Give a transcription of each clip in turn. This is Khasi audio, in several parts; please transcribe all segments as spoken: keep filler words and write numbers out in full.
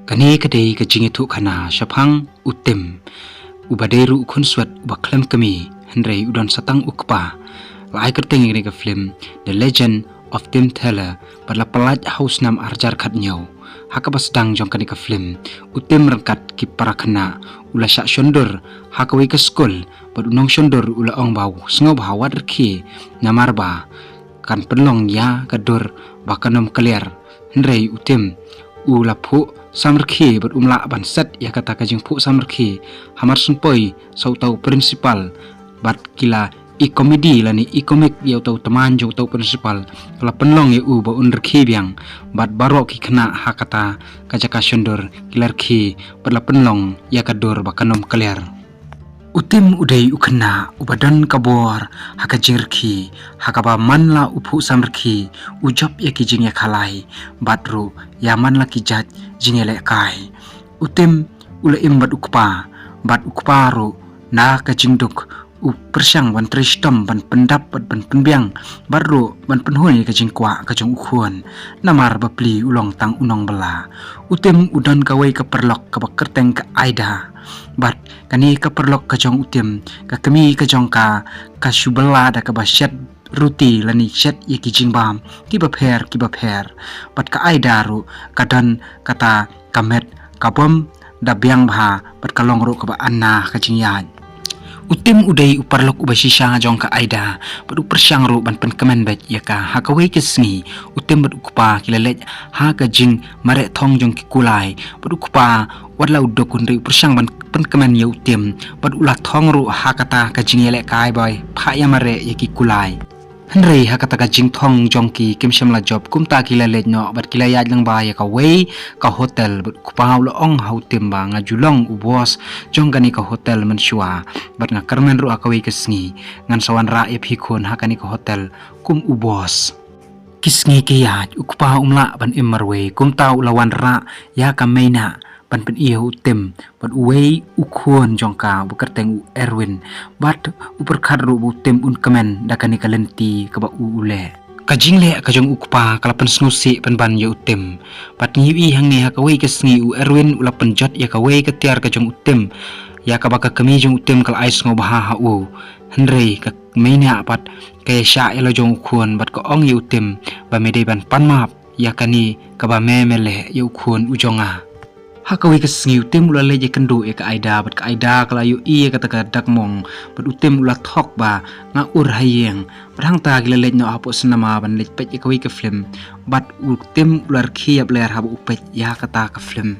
Kane ka dei ka jingïathuhkhana shaphang u Tim, uba dei ruh u khunswet uba khlem kmie, hynrei u don sa tang u kpa. La ai kyrteng ïa kane ka film The Legend of Tim Thaler, bad la pyllait ha u snem ar hajar khathynñiew. Ha kaba sdang jong kane ka film, u Tim ryngkat ki para khynnah u la shah shondur ha kawei ka skul, bad u nongshondur u la ong ba u sngewbha wat rkhie, namar ba kan pynlong ïa ka dur ba kan ym clear. Hynrei u Tim u la phuh samrkhie bad um lah ban set ïa kata ka jingphuh samrkhie. Hamar sngewpoi sa uta u principal, bad ki la i comedy lane i comic ïa uta u tymmen jong uta u principal, ka la pynlong ïa u ba un rkhie biang. Bad baroh ki khynnah ha kata ka jaka shondur ki la rkhie, bad la pynlong ïa ka dur ba kan ym clear. U Tim u dei u khynnah uba don ka bor ha ka jingrkhie, ha kaba man la u phuh samrkhie u jop ïa ki jingïakhalai, bad ruh ïa man la ki jait jingïalehkai. U Tim u la im bad u kpa, bad u kpa ruh na ka jingduk u pyrshang ban trei shitom ban pyndap bad ban pynbiang, bad ruh ban pynhun ïa ka jingkwah ka jong u khun. Namar ba plie u long tang u nongbylla. U Tim u don kawei ka paralok kaba kyrteng ka Aida. Bad kane ka paralok ka jong u Tim, ka kmie ka jong ka, ka shu bylla da kaba shet ruti lane shet ïa ki jingbam kiba pher kiba pher. Bad ka Aida ruh ka don kata ka met ka bym da biang bha, bad ka long ruh kaba ana ka jingïaid. U Tim u dei u paralok uba shisha jong ka Aida, bad u pyrshang ruh ban pynkmen beit ïa ka. Ha kawei ka sngi, u Tim bad u kpa ki la leit ha ka jingmareh thong jong ki kulai, bad u kpa wat la u duk hynrei u pyrshang ban pynkmen ïa u Tim, bad u la thong ruh ha kata ka jingïalehkai ba phah ïamareh ïa ki kulai. Hynrei ha kata ka jingthong jong ki kim shym la jop, kumta ki la leit noh bad ki la ïaid lyngba ïa kawei ka hotel, bad u kpa u la ong ha u Tim ba nga ju long u boss jong kane ka hotel mynshuwa, bad nga kyrmen ruh ha kawei ka sngi ngan sa wanrah ïa phi khun ha kane ka hotel kum u boss. Ki sngi ki ïaid, u kpa um lah ban im marwei, kumta u la wanrah ïa ka Meina ban pyni ha u Tim bad uwei u khun jong ka uba kyrteng u Erwin, bad u pyrkhat ruh ba u Tim un kmen da kane ka lynti kaba u u leh. Ka jingleh ka jong u kpa ka la pynsngewsih pynban ïa u Tim, bad ngi ïohi hangne ha kawei ka sngi u Erwin u la pynjot ïa kawei ka tiar ka jong u Tim, ïa kaba ka kmie jong u Tim ka la ai sngewbha ha u. Hynrei ka Meina pat ka ïa shah ïa la jong u khun bad ka ong ïa u Tim ba me dei ban pan map ïa kane kaba me me leh ïa u khun u jong nga. Ha kawei ka sngi u Tim u la leit ïakynduh ïa ka Aida, bad ka Aida ka la ïohi ïa kata ka dakmong, bad u Tim u la thok ba nga ur ha ïing. Bad hangta ki la leit noh hapoh cinema ban leit peit ïa kawei ka film, bad u Tim u la rkhie ïap ler haba u peit ïa kata ka film.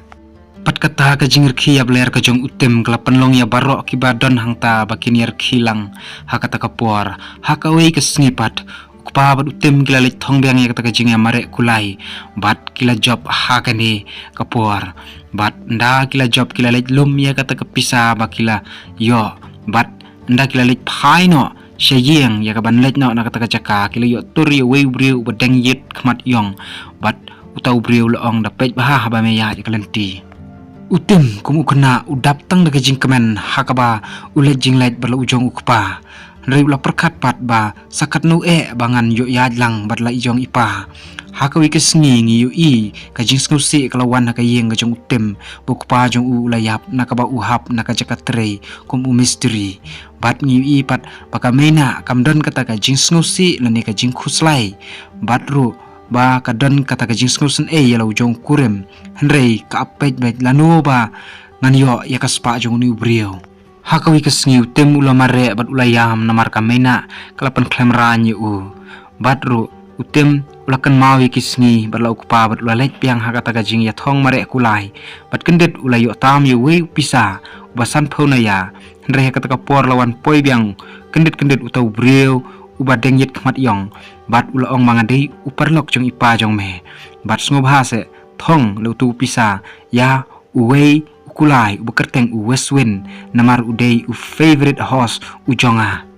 Bad kata ka jingrkhie ïap ler ka jong u Tim ka la pynlong ïa baroh kiba don hangta ba kin ïa rkhie lang ha kata ka por. Ha kawei ka sngi pat, u kpa bad u Tim ki la leit thong biang ïa kata ka jingïamareh kulai, bad ki la jop ha kane ka por. Bad ynda ki la jop ki la leit lum ïa kata ka pisa ba ki la ïoh, bad ynda ki la leit phai noh sha ïing ïa kaban leit noh na kata ka jaka, ki la ïoh tur ïa uwei u briew uba deng ïit khmat ïong, bad uta u briew u la ong da peit bha haba me ïaid ïa ka lynti. U Tim kum u khynnah u dap tang da ka jingkmen ha kaba u leit jingleit bad la u jong u kpa. Hynrei u la pyrkhat pat ba sa katno eh ba ngan ïoh ïaid lang bad la i jong i pa. Ha kawei ka sngi ngi ïohi ka jingsngewsih ka la wan ha ka ïing ka jong u Tim, ba u kpa jong u u la ïap na kaba u hap na ka jaka trei kum u mistri. Bad ngi ïohi pat ba ka Meina kam don kata ka jingsngewsih lane ka jingkhuslai, bad ruh ba ka don kata ka jingsngewsynei ïa la u jong u kurim. Hynrei ka ap peit beit lano ba ngan ïoh ïa ka spah jong une u briew. Ha kawei ka sngi u Tim u la mareh bad u la ïam namar ka Meina ka la pynkhlem rain ïa u. Bad ruh u Tim u la kynmaw ïa ki sngi bad la u kpa bad u la leit biang ha kata ka jingïathong mareh kulai. Bad kyndit u la ïoh tam ïa uwei u pisa uba sanphew naïa. Hynrei ha kata ka por la wan poi biang kyndit kyndit uta u briew uba deng ïit khmat ïong, bad u la ong ba nga dei u paralok jong i pa jong me. Bad sngewbha seh thong la utu u pisa ïa uwei u kulai uba kyrteng u Westwind, namar u dei u favorite horse u jong nga.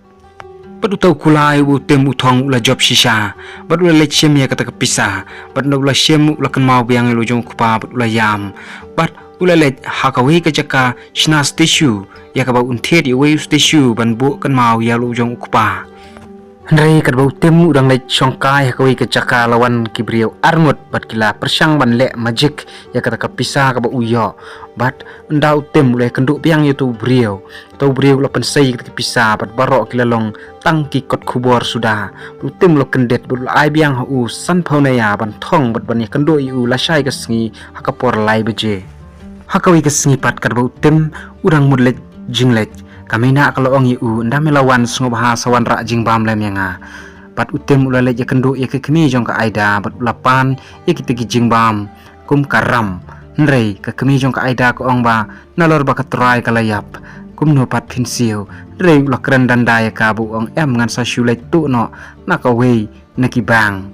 Bad uta u kulai uba u Tim u thong u la jop shisha, bad u la leit shim ïa kata ka pisa. Bad ynda u la shim u la kynmaw biang ïa la u jong u kpa bad u la ïam. Bad u la leit ha kawei ka jaka shna statue, ïa kaba un thied ïa uwei u statue ban buh kynmaw ïa la u jong u kpa. Hynrei katba u Tim u dang leit shongkai ha kawei ka jaka la wan ki briew arngut bad ki la pyrshang ban leh magic ïa kata ka pisa kaba u ïoh. Bad ynda u Tim u la ïakynduh biang ïa uto u briew, uto u briew u la pynsei ïa kata ka pisa bad baroh ki la long tang ki kot khubor suda. Bad u Tim u la kyndit bad u la ai biang ha u san phew naya ban thong bad ban ïakynduh ïa u lashai ka sngi ha ka por lai baje. Ha kawei ka sngi pat katba u Tim u dang mut leit jingleit, ka Meina ka la ong ïa u, ynda me la wan sngewbha sa wanrah jingbam lem ïa nga. Bad u Tim u la leit ïakynduh ïa ka kmie jong ka Aida bad u la pan ïa kita ki jingbam kum ka ram. Hynrei ka kmie jong ka Aida ka ong ba nalor ba ka trai ka la ïap, kumno pat phin siew? Hynrei u la kren danda ïa ka bad u ong, em, ngan sa shu leit tuh noh na kawei na ki bang.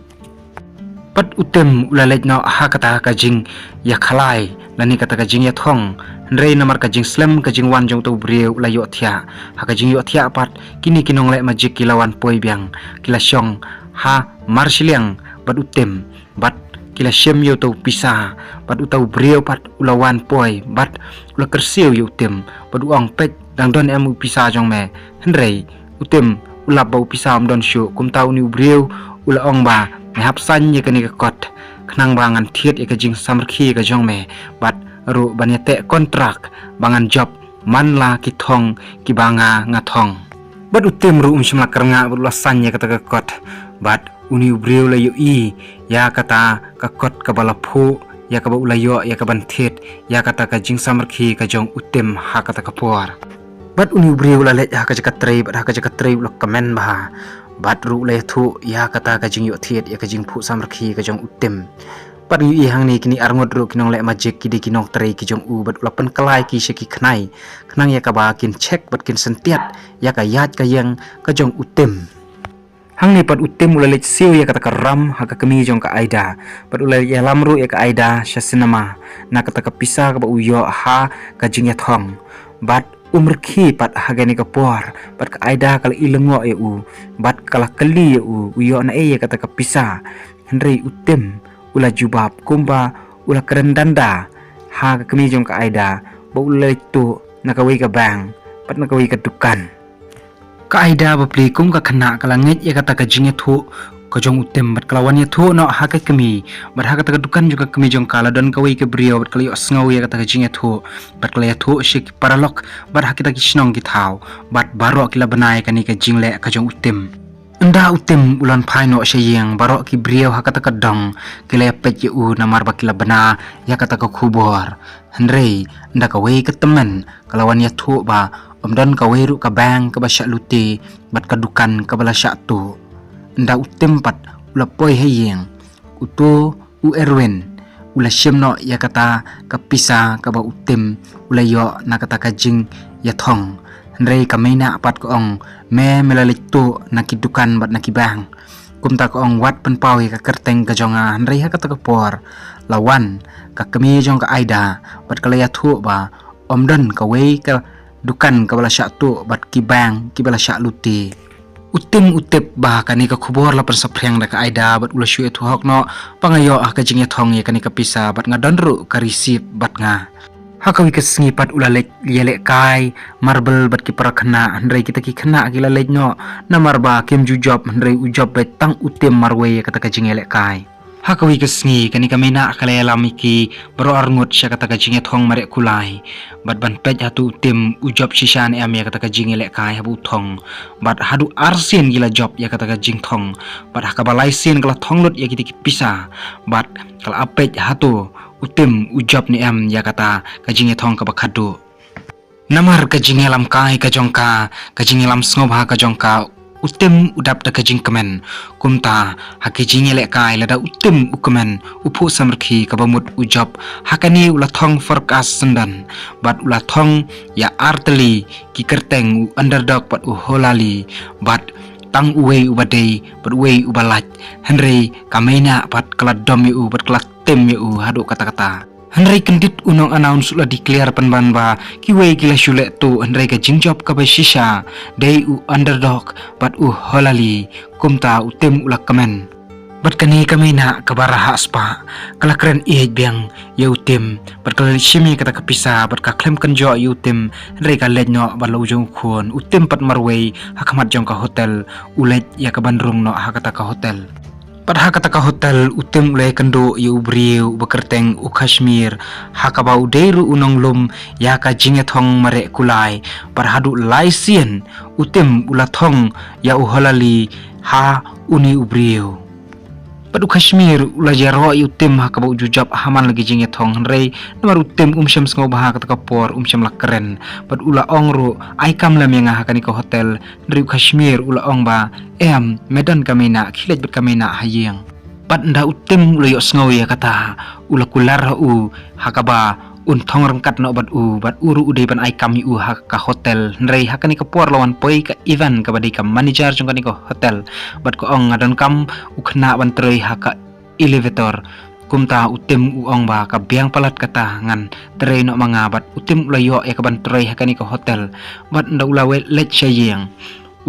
Bad u Tim u la leit noh ha kata ka jingïakhalai lane kata ka jingïathong. Hynrei namar ka jingslem ka jingwan jong uto u briew u la ïohthiah. Ha ka jingïohthiah pat kine ki nongleh magic ki la wan poi biang, ki la shong ha marshiliang bad u Tim bad ki la shim ïa uto u pisa. Bad uto u briew pat u la wan poi bad u la kyrsiew ïa u Tim bad u ong, peit, dang don em u pisa jong me? Hynrei u Tim u lap ba u pisa um don shuh. Kumta une u briew u la ong ba, me hap saiñ ïa kane ka kot khnang ba ngan thied ïa ka jingsamrkhie ka jong me bad ruh ban ïateh kontrak ba ngan jop man la ki thong kiba nga nga thong. Bad u Tim ruh um shym la kyrngah bad u la saiñ ïa kata ka kot. Bad une u briew la ïohi ïa kata ka kot kaba la phuh, ïa kaba u la ïoh ïa ka ban thied ïa kata ka jingsamrkhie ka jong u Tim ha kata ka por. Bad une u briew u la leit ha ka jaka trei bad ha ka jaka trei u la kmen bha. Bad ruh u la ïathuh ïa kata ka jingïohthied ïa ka jingphuh samrkhie ka jong u Tim. Bad ngi ïohi hangne kine arngut ruh ki nongleh magic ki dei ki nongtrei ki jong u bad u la pynkylla ïa ki sha ki khnai khnang ïa kaba kin check bad kin syntiat ïa ka ïaid ka ïeng ka jong u Tim. Hangne pat u Tim u la leit siew ïa kata ka ram ha ka kmie jong ka Aida. Bad u la leit ïalam ruh ïa ka Aida sha cinema na kata ka pisa kaba u ïoh ha ka jingïathong. Bad um rkhie pat ha kane ka por. Bad ka Aida ka la i lyngngoh ïa u bad ka la kylli ïa u, u ïoh naei ïa kata ka pisa. Hynrei u Tim u la jubab kumba u la kren danda ha ka kmie jong ka Aida ba u la leit tuh na kawei ka bank bad na kawei ka dukan. Ka Aida bapli kum ka khynnah ka la ngeit ïa kata ka jingïathuh ka jong u Tim bad ka la wan ïathuh noh ha ka kmie. Bad ha kata ka dukan jong ka kmie jong ka la don kawei ka briew bad ka la ïohsngew ïa kata ka jingïathuh bad ka la ïathuh sha ki paralok bad ha kita ki shnong ki thaw. Bad baroh ki la bna ïa kane ka jingleh ka jong u Tim. Ynda u Tim u la phai noh sha ïing, baroh ki briew ha kata ka dong ki la ïapeit ïa u namar ba ki la bna ïa kata ka khubor. Hynrei ynda kawei ka tymmen ka la wan ïathuh ba ym don kawei ruh ka bank kaba shah lute bad ka dukan kaba la shah tuh. Ynda u Tim pat u la poi ha ïing, uto u Erwin u la shim noh ïa kata ka pisa kaba u Tim u la ïoh na kata ka jingïathong. Hynrei ka Meina pat ka ong, me, me la leit tuh na ki dukan bad na ki bank. Kumta ka ong, wat pynpaw ïa ka kyrteng ka jong nga. Hynrei ha kata ka por la wan ka kmie jong ka Aida bad ka la ïathuh ba ym don kawei ka dukan kaba la shah tuh bad ki bank kiba la shah lute. U Tim u tip ba kane ka khubor la pynsaphriang da ka Aida bad u la shu ïathuh hok noh ba nga ïoh ha ka jingïathong ïa kane ka pisa bad nga don ruh ka receipt bad nga. Ha kawei ka sngi pat u la leit ïalehkai marble bad ki para khynnah, hynrei kita ki khynnah ki la leit noh namar ba kim ju jop, hynrei u jop beit tang u Tim marwei ïa kata ka jingïalehkai. Ha kawei ka sngi kane ka Meina ka la ïalam ïa ki baroh arngut sha kata ka jingïathong mareh kulai. Bad ban peit hato u Tim u jop shisha ne em ïa kata ka jingïalehkai haba u thong. Bad haduh arsien ki la jop ïa kata ka jingthong. Bad ha kaba lai sien ka la thong lut ïa kita ki pisa. Bad ka la ap peit hato u Tim u jop ne em ïa kata ka jingïathong kaba khadduh. Namar ka jingïalam kai ka jong ka, ka jingïalam sngewbha ka jong ka, u Tim u dap da ka jingkmen. Kumta ha ki jingïalehkai lada u Tim u kmen, u phuh samrkhie kaba mut u jop. Ha kane u la thong forecast syndon bad u la thong ïa artylli ki kyrteng, u underdog bad u holali. Bad tang uwei uba dei bad uwei uba lait. Hynrei ka Meina pat ka la dom ïa u bad ka la tim ïa u haduh katta katta. Hynrei kyndit u nong announce u la declare pynban ba kiwei ki la shu leh tuh, hynrei ka jingjop kaba shisha dei u underdog bad u holali. Kumta u Tim u la kmen. Bad kane ka Meina kaba rah ha spah ka la kren ïeit biang ïa u Tim bad ka la leit shim ïa kata ka pisa bad ka khlem kynjoh ïa u Tim, hynrei ka leit noh bad la u jong u khun. U Tim pat marwei ha khmat jong ka hotel u leit ïa ka ban rung noh ha kata ka hotel. Bad ha kata ka hotel u Tim u la ïakynduh ïa u briew uba kyrteng u Kashmir, ha kaba u dei ruh u nonglum ïa ka jingïathong mareh kulai. Bad haduh lai sien u Tim u la thong ïa u Holali ha une u briew. Bad u Kashmir u la ïaroh ïa u Tim ha kaba u ju jop ha man la ki jingïathong, hynrei namar u Tim um shym sngewbha ha kata ka por, um shym la kren. Bad u la ong ruh, ai kam lem ïa nga ha kane ka hotel. Hynrei u Kashmir u la ong ba, em, me don ka Meina, khie leit bad ka Meina ha ïing. Bad ynda u Tim u la ïohsngew ïa kata, u la kular ha u ha kaba un thong ryngkat noh bad u, bad u ruh u dei ban ai kam ïa u ha ka hotel. Hynrei ha kane ka por la wan poi ka Ivan kaba dei ka manager jong kane ka hotel. Bad ka ong, nga donkam u khynnah ban trei ha ka elevator. Kumta u Tim u ong ba, ka biang palat kata, ngan trei noh ma nga. Bad u Tim u la ïoh ïa ka ban trei ha kane ka hotel. Bad ynda u la leit sha ïing,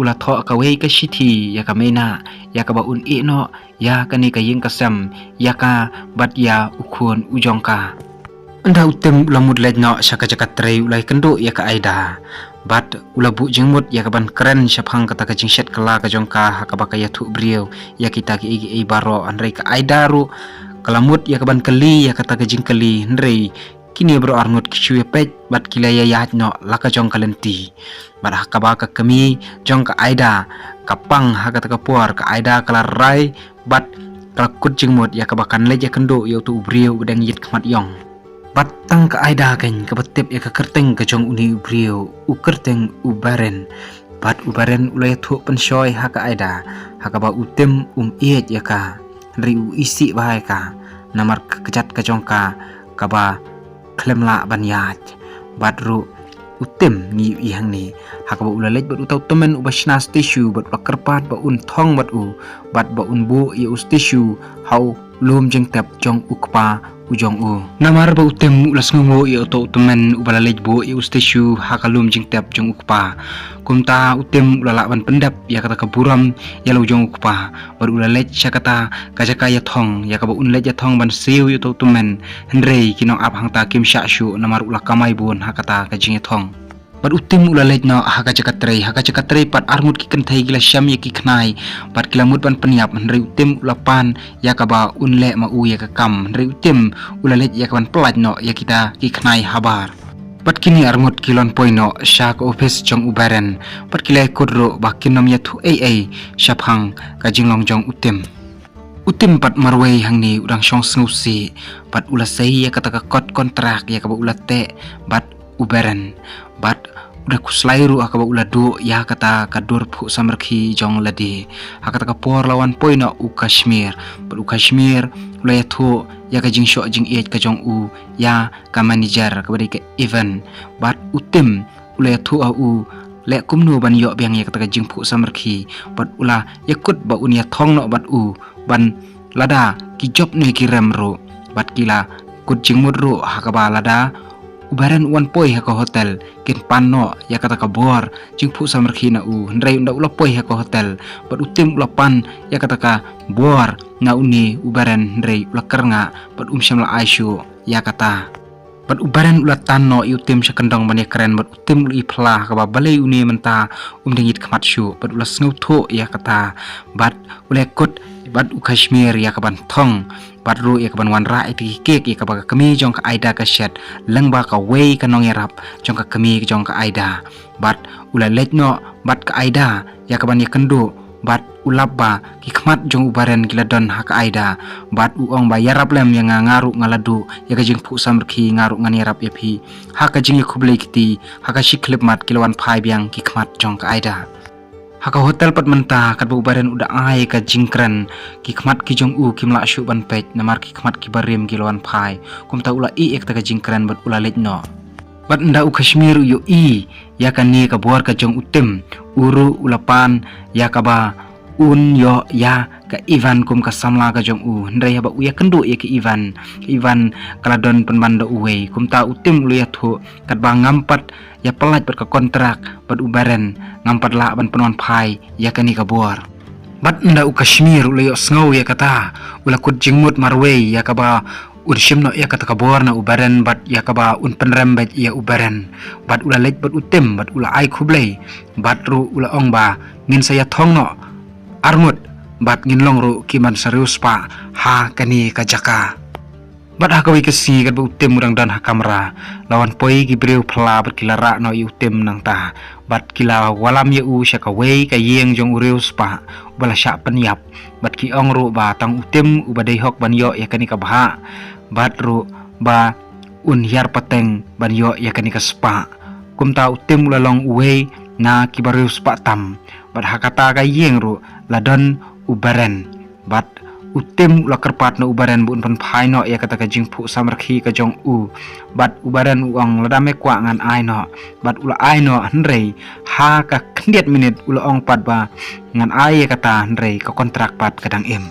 u la thoh kawei ka shithi ïa ka Meina ïa kaba un ïeh noh ïa kane ka ïing ka sem ïa ka bad ïa u khun u jong ka. Ynda u Tim u la mut leit noh sha ka jaka trei, u la ïakynduh ïa ka Aida. Bad u la buh jingmut ïa ka ban kren shaphang kata ka jingshet kylla ka jong ka ha kaba ka ïathuh briew ïa kita kiei kiei baroh, hynrei ka Aida ruh ka la mut ïa ka ban kylli ïa kata ka jingkylli, hynrei kine baroh arngut ki shu ïapeit bad ki la ïaid noh la ka jong ka lynti. Bad ha kaba ka kmie jong ka Aida ka pang ha kata ka por, ka Aida ka la rai bad ka la kut jingmut ïa kaba kan leit ïakynduh ïa uto u briew uba dang ïit khmat ïong. Bad tang ka Aida keiñ kaba tip ïa ka kyrteng ka jong une u briew, u kyrteng u Beren. Bad u Beren u la ïathuh pynshoi ha ka Aida ha kaba u Tim um ïeit ïa ka, hynrei u isih bha ïa ka namar ka kjat ka jong ka kaba khlem lah ban ïaid. Bad ruh u Tim ngi ïohi hangne ha kaba u la leit bad uta u tymmen uba shna statue bad u la kyrpad ba un thong bad u bad ba un buh ïa u statue ha u lum jingtep jong u kpa u jong u. Namar ba u Tim u la sngewnguh ïa uta u tymmen uba la leit buh ïa u statue ha ka lum jingtep jong u kpa. Kumta u Tim u la lah ban pyndep ïa kata ka burom ïa la u jong u kpa. Bad u la leit sha kata ka jaka ïathong ïa kaba un leit ïathong ban siew ïa uta u tymmen. Hynrei ki nongap hangta kim shah shuh namar u la kamai bun ha kata ka jingïathong. Bad u Tim u la leit noh ha ka jaka trei, ha ka jaka trei pat arngut ki kynthei ki la shem ïa ki khnai bad ki la mut ban pynïap, hynrei u Tim u la pan ïa kaba un leh ma u ïa ka kam, hynrei u Tim u la leit ïa ka ban pyllait noh ïa kita ki khnai habar. Bad kine arngut ki leit poi noh sha ka ophis jong u Beren bad ki la ïakut ruh ba kin nym ïathuh ei ei shaphang ka jinglong jong u Tim. U Tim pat marwei hangne u dang shong sngewsih bad u la sei ïa kata ka kot kontrak ïa kaba u la teh bad u Beren. Bad u da khuslai ruh ha kaba u la duh ïa kata ka dur phuh samrkhie jong lade. Ha kata ka por la wan poi noh u Kashmir. Bad u Kashmir u la ïathuh ïa ka jingshoh jingïeit ka jong u ïa ka manager kaba dei ka Ivan. Bad u Tim u la ïathuh ha u leh kumno ban ïoh biang ïa kata ka jingphuh samrkhie. Bad u la ïakut ba un ïathong noh bad u ban lada ki jop ne ki rem ruh. Bad ki la kut jingmut ruh ha kaba lada u Beren u wan poi ha ka hotel kin pan noh ïa kata ka bor jingphuh samrkhie na u, hynrei ynda u la poi ha ka hotel bad u Tim u la pan ïa kata ka bor na une u Beren, hynrei u la kyrngah bad um shym la ai shuh ïa kata. Bad u Beren u la tan noh ïa u Tim sha kyndong ban ïakren bad u Tim u la i phla ha kaba balei une mynta um dang ïit khmat shuh bad u la sngewthuh ïa kata. Bad u la kut bad u Kashmir ïa ka ban thong bad ruh ïa ka ban wanrah ïa ki kek ïa kaba ka kmie jong ka Aida ka shet lyngba kawei ka nongïarap jong ka kmie jong ka Aida. Bad u la leit noh bad ka Aida ïa ka ban ïakynduh bad u lap ba ki khmat jong u Beren ki la don ha ka Aida. Bad u ong ba ïarap lem ïa nga, nga ruh nga la duh ïa ka jingphuh samrkhie, nga ruh ngan ïarap ïa phi. Ha ka jingïakhublei kti ha ka shi khyllipmat ki la wan phai biang ki khmat jong ka Aida. Ha ka hotel pat mynta katba u Beren u da ai ka jingkren, ki khmat ki jong u kim lah shuh ban peit namar ki khmat ki barim ki la wan phai. Kumta u la ïeh ïa kata ka jingkren bad u la leit noh. Bad ynda u Kashmir u ïohi ïa kane ka bor ka jong u Tim, u ruh u la pan ïa kaba un ïoh ïa ka Ivan kum ka samla ka jong u, hynrei haba u ïakynduh ïa ka Ivan, ka Ivan ka la don pynban da uwei. Kumta u Tim u la ïathuh katba ngam pat ïa pyllait bad ka kontrak bad u Beren, ngam pat lah ban pynwan phai ïa kane ka bor. Bad ynda u Kashmir u la ïohsngew ïa kata, u la kut jingmut marwei ïa kaba un shim noh ïa kata ka bor na u Baren bad ïa kaba un pynrem beit ïa u Baren. Bad u la leit bad u Tim bad u la ai khublei, bad ruh u la ong ba ngin sa ïathong noh arngut bad ngin long ruh ki man sa riewspah ha kane ka jaka. Bad ha kawei ka sngi katba u Tim u dang don ha kamra, la wan poi ki briew phylla bad ki la rah noh ïa u Tim nangta. Bad ki la wallam ïa u sha kawei ka ïing jong u riewspah uba la shah pynïap. Bad ki ong ruh ba tang u Tim uba dei hok ban ïoh ïa kane ka bhah, bad ruh ba un hiar pateng ban ïoh ïa kane ka spah. Kumta u Tim u la long uwei na kiba riewspah tam. Bad ha kata ka ïing ruh la don u Baren. Bad u Tim u la kyrpad na u Baren ba un pynphai noh ïa kata ka jingphuh samrkhie ka jong u. Bad u Baren u ong, lada me kwah ngan ai noh. Bad u la ai noh, hynrei ha ka khyndiat minit u la ong pat ba ngan ai ïa kata, hynrei ka kontrak pat ka dang im.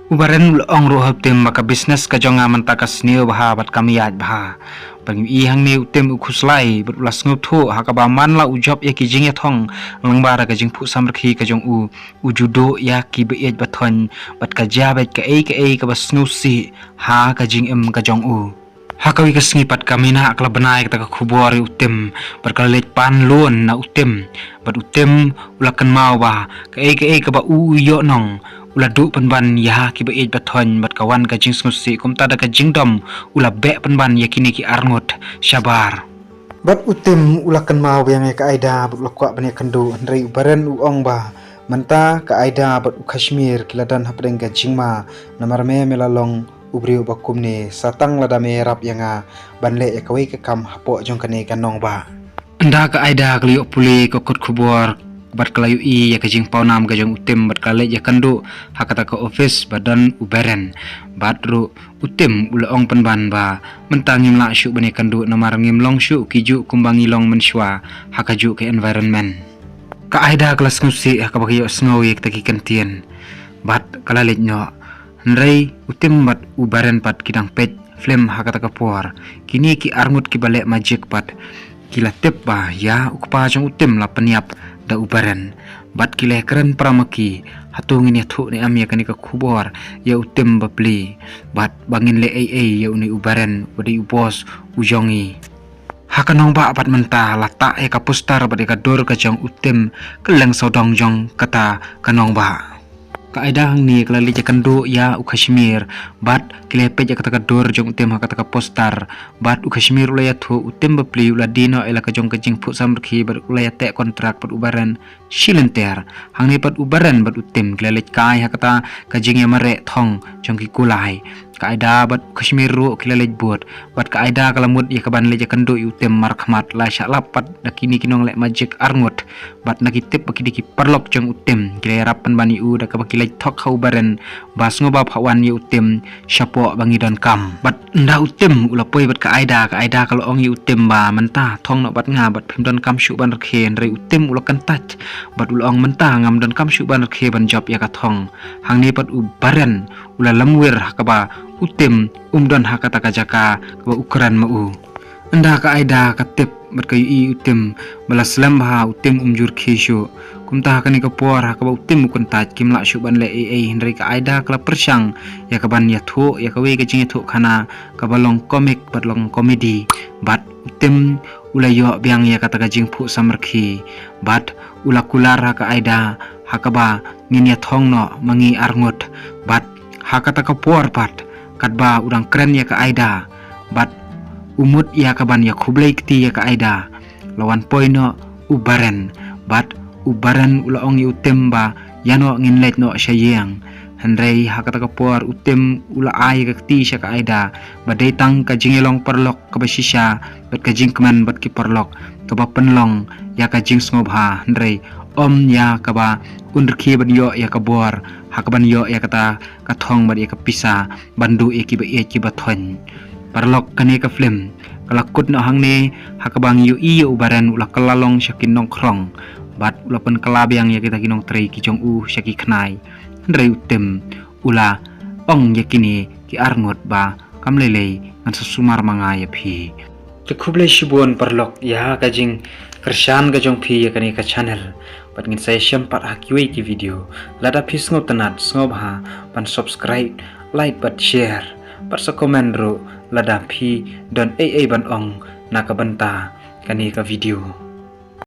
U Baren u la ong ruh ha u Tim ba ka business ka jong nga mynta ka sniew bha bad kam ïaid bha. Bad ngi ïohi hangne u Tim u khuslai bad u la sngewthuh ha kaba man la u jop ïa ki jingïathong lyngba da ka jingphuh samrkhie ka jong u, u ju duh ïa kiba ïeit ba thoiñ bad ka jia beit kaei kaei kaba sngewsih ha ka jingim ka jong u. Ha kawei ka sngi pat ka Mina ka la bnai kata ka khubor ïa u Tim bad ka la leit pan lun na u Tim. Bad u Tim u la kynmaw ba kaei kaei kaba u u ïoh nong u la duh pynban ïa kiba ïeit ba thoiñ bad ka wan ka jingsngewsih, kumta da ka jingdom u la beh pynban ïa kine ki arngut shabar. Bad u Tim u la kynmaw biang ïa ka Aida bad u la kwah ban ïakynduh, hynrei u Baren u ong ba mynta ka Aida bad u Kashmir ki la don hapdeng ka jingma, namar me me la long u briew ba kumne, sa tang lada me ïarap ïa nga ban leh ïa kawei ka kam hapoh jong kane ka nongbah. Ynda ka Aida ka la ïoh pule ka kot khubor bad ka la ïohi ïa ka jingpawnam ka jong u Tim bad ka la leit ïakynduh ha kata ka office ba don u Baren. Bad ruh u Tim u la ong pynban ba mynta ngim lah shuh ban ïakynduh namar ngim long shuh kijuh kumba ngi long mynshuwa ha kajuh ka environment. Ka Aida ka la sngewsih ha kaba ka ïohsngew ïa kita ki kyntien bad ka la leit noh. Hynrei u Tim bad u Baren pat ki dang peit film ha kata ka por. Kine ki arngut kiba leh magic pat ki la tip ba ïa u kpa jong u Tim la pynïap da u Baren. Bad ki la kren para ma ki, hato ngin ïathuh ne em ïa kane ka khubor ïa u Tim bapli, bad ba ngin leh ei ei ïa une u Baren uba dei u boss u jong ngi. Ha ka nongbah pat mynta la tah ïa ka poster bad ïa ka dur ka jong u Tim kylleng sawdong jong kata ka nongbah. Ka Aida hangne ka la leit ïakynduh ïa u Kashmir bad ki la peit ïa kata ka dur jong u Tim ha kata ka poster. Bad u Kashmir u la ïathuh, u Tim bapli u la die noh ïa la ka jong ka jingphuh samrkhie bad u la ïateh kontrak bad u Baren shi lynter. Hangne pat u Baren bad u Tim ki la leit kai ha kata ka jingïamareh thong jong ki kulai. Ka Aida bad u Kashmir ruh ki la leit bud. Bad ka Aida ka la mut ïa kaban leit ïakynduh ïa u Tim markhmat, la shah lap pat da kine ki nongleh magic arngut. Bad na ki tip ba ki dei ki paralok jong u Tim, ki la ïarap pynban ïa u da kaba ki leit thok ha u Baren ba sngewbha phah wan ïa u Tim shapoh ba ngi donkam. Bad ynda u Tim u la poi bad ka Aida, ka Aida ka la ong ïa u Tim ba mynta thong noh bad nga bad phim donkam shuh ban rkhie, hynrei u Tim u la kyntait bad u la ong mynta ngam donkam shuh ban rkhie ban jop ïa ka thong. Hangne pat u Baren u la lamwir ha kaba u Tim um don ha kata ka jaka kaba u kren ma u. Ynda ka Aida ka tip bad ka ïohi u Tim ba la slem bha, u Tim um ju rkhie shuh. Kumta ha kane ka por ha kaba u Tim u kyntait, kim lah shuh ban leh ei ei, hynrei ka Aida ka la pyrshang ïa kaban ïathuh ïa kawei ka jingïathuhkhana kaba long komik bad long komedi. Bad u Tim u la ïoh biang ïa kata ka jingphuh samrkhie bad u la kular ha ka Aida ha kaba ngin ïathong noh ma ngi arngut. Bad ha kata ka por pat katba u dang kren ïa ka Aida bad u mut ïa kaban ïakhublei kti ïa ka Aida, la wan poi noh u Baren. Bad u Baren u la ong ïa u Tim ba ïa noh ngin leit noh sha ïing. Hynrei ha kata ka por u Tim u la ai ïa ka kti sha ka Aida ba dei tang ka jingïalong paralok kaba shisha bad ka jingkmen bad ki paralok kaba pynlong ïa ka jingsngewbha, hynrei ym ïa kaba un rkhie ban ïoh ïa ka bor ha kaban ïoh ïa kata ka thong bad ïa ka pisa ban duh ïa kiba ïeit kiba thoiñ. Paralok, kane ka film ka la kut noh hangne ha kaba ngi ïohi ïa u Baren u la kylla long sha ki nongkhrong bad u la pynkylla biang ïa kita ki nongtrei ki jong u sha ki khnai. Hynrei u Tim u la ong ïa kine ki arngut ba kam lei lei, ngan sa sumar ma nga ïa phi. Te khublei shibun paralok ïa ka jingkyrshan ka jong phi ïa kane ka channel. Bad ngin sa ïashem pat ha kiwei ki video. Lada phi sngewtynnat, sngewbha ban subscribe, like bad share. Bad sa comment ruh lada phi don ei ei ban ong na ka bynta kane ka video.